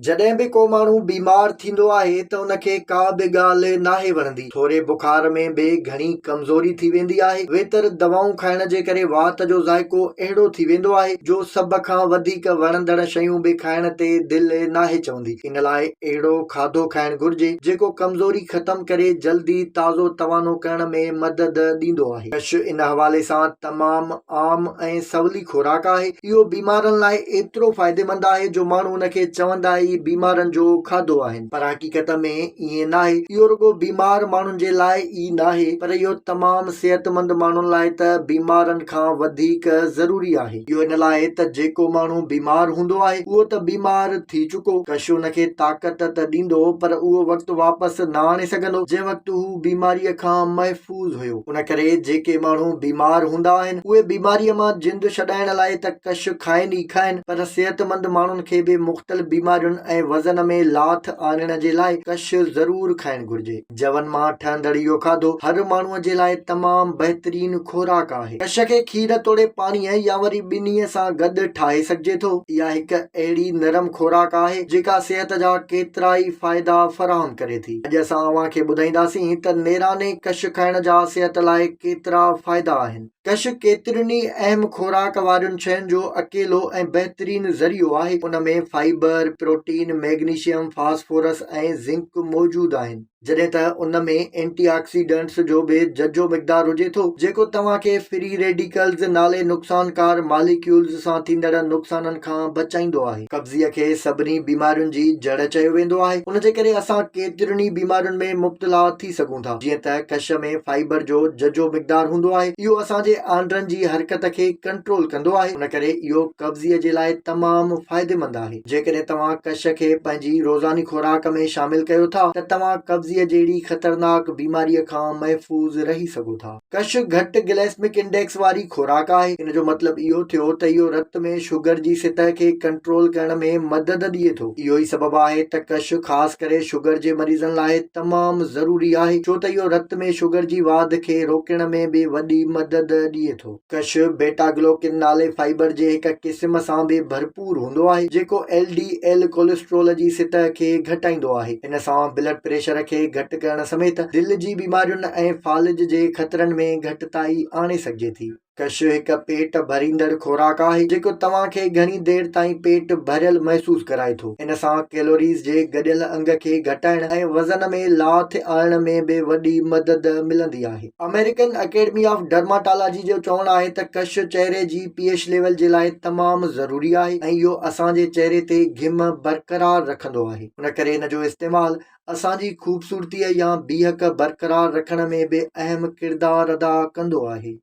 جڏهن به ڪو ماڻهو بيمار ٿيندو آهي ته ان کي ڪا به ڳالهه ناهي وڻندي. ٿوري بخار ۾ به گهڻي ڪمزوري ٿي ويندي آهي. ويتر دوائون کائڻ جي ڪري وات جو ذائقو اهڙو ٿي ويندو آهي جو سڀ کان وڌيڪ وڻندڙ شيون به کائڻ تي دل ناهي چوندي. ان لاء اهڙو کاڌو کائڻ گهرجي جيڪو ڪمزوري ختم ڪري جلدي تازو توانو ڪرڻ ۾ مدد ڏيندو آهي. ڪش ان حوالي سان تمام عام ۽ سولي خوراڪ آهي. اهو بيمارن لاء ايترو فائديمند آهي جو ماڻهو ان کي چوندا ئي بيمارن جو کاڌو آهن پر حقيقت ۾ ائين ناهي. اهو رڳو بيمار ماڻهن جي لاء ئي ناهي پر اهو تمام صحتمند ماڻهن لاء ته بيمارن کان وڌيڪ ضروري آهي. اهو ان لاء ته جيڪو ماڻهو بيمار هوندو آهي اهو ته بيمار ٿي چڪو، ڪش ان کي طاقت ته ڏيندو پر اهو وقت واپس نه آڻي سگهندو جنهن وقت هو بيماريء کان محفوظ هيو. ان ڪري جيڪي ماڻهو بيمار هوندا آهن اهي بيماريء مان جند ڇڏائڻ لاء ته ڪش کائن ئي کائن پر صحتمند ماڻهن کي به مختلف بيمارين ۽ وزن ۾ لاٿ آڻڻ جي لاء ڪش ضرور کائڻ گهرجي. جون مان ٺهندڙ اهو کاڌو هر ماڻهوء جي لاء تمام بهترين خوراڪ آهي. ڪش کي کير توڙي پاڻيء يا وري ٻنهي سان گڏ ٺاهي سگهجي ٿو. اها هڪ اهڙي نرم خوراڪ آهي جيڪا صحت جا ڪيترائي فائدا فراهم ڪري ٿي. اڄ اسان اوهان کي ٻڌائينداسين ته نيراني ڪش کائڻ جا صحت لاء ڪيترا فائدا آهن. ڪش ڪيترين ئي اهم خوراڪ وارين شين جو اڪيلو ۽ بهترين ذريعو آهي. ان ۾ fibre, protein, magnesium, phosphorus ۽ zinc موجود آهن. جڏهن ته ان ۾ اينٽي آڪسيڊنٽس جو به ججهو مقدار هجي ٿو، جيڪو توهان کي فري ريڊيڪلز نالي نقصانڪار ماليڪيولز سان ٿيندڙ نقصانن کان بچائيندو آهي. قبضيء کي سڀني بيمارين جي جڙ چيو ويندو آهي، ان جي ڪري اسان ڪيترين ئي بيمارين ۾ مبتلا ٿي سگهون ٿا. جيئن ته ڪش ۾ فائبر جو ججهو مقدار هوندو آهي، اهو اسان جي آنڊرن جي حرڪت کي ڪنٽرول ڪندو آهي، ان ڪري اهو قبضيء جي لاء تمام فائديمند آهي. جيڪڏهن توهان ڪش کي پنهنجي روزاني خوراڪ ۾ شامل ڪيو ٿا ته توهان قبضيء جهڙي خطرناڪ بيماريء کان محفوظ رهي سگهو ٿا. ڪش گهٽ گليسمڪ انڊيڪس واري خوراڪ آهي. ان جو مطلب اهو ٿيو ته اهو رت ۾ شگر جي سطح کي ڪنٽرول ڪرڻ ۾ مدد ڏئي ٿو. اهو ئي سبب آهي ته ڪش خاص ڪري شگر جي مريضن لاء تمام ضروري آهي ڇو ته اهو رت ۾ شگر جي واڌ کي روڪڻ ۾ به وڏي مدد ڏئي ٿو. ڪش بيٽا گلوڪن نالي فائبر جي هڪ قسم سان به ڀرپور هوندو آهي، جيڪو ايل ڊي ايل ڪوليسٽرول جي سطح کي گهٽائيندو آهي. ان سان بلڊ پريشر کي گهٽ ڪرڻ سميت دل جي بيمارين ۽ فالج جي خطرن ۾ گهٽتائي آڻي سگهجي ٿي. ڪش هڪ پيٽ ڀريندڙ خوراڪ آهي، جيڪو توهان کي گهڻي دير تائين پيٽ ڀريل محسوس ڪرائي ٿو. ان سان ڪيلوريز جي گڏيل انگ کي گهٽائڻ ۽ وزن ۾ لاٿ آڻڻ ۾ به وڏي مدد ملندي آهي. آمريڪن اڪيڊمي آف ڊرماٽالاجي جو چوڻ آهي ته ڪش چهري جي پي ايڇ ليول جي لاء تمام ضروري آهي ۽ اهو اسان جي چهري تي گهم برقرار رکندو آهي ان ڪري ان جو استعمال اسان جي خوبصورتي يا بيهڪ برقرار رکڻ ۾ به اهم ڪردار ادا ڪندو آهي.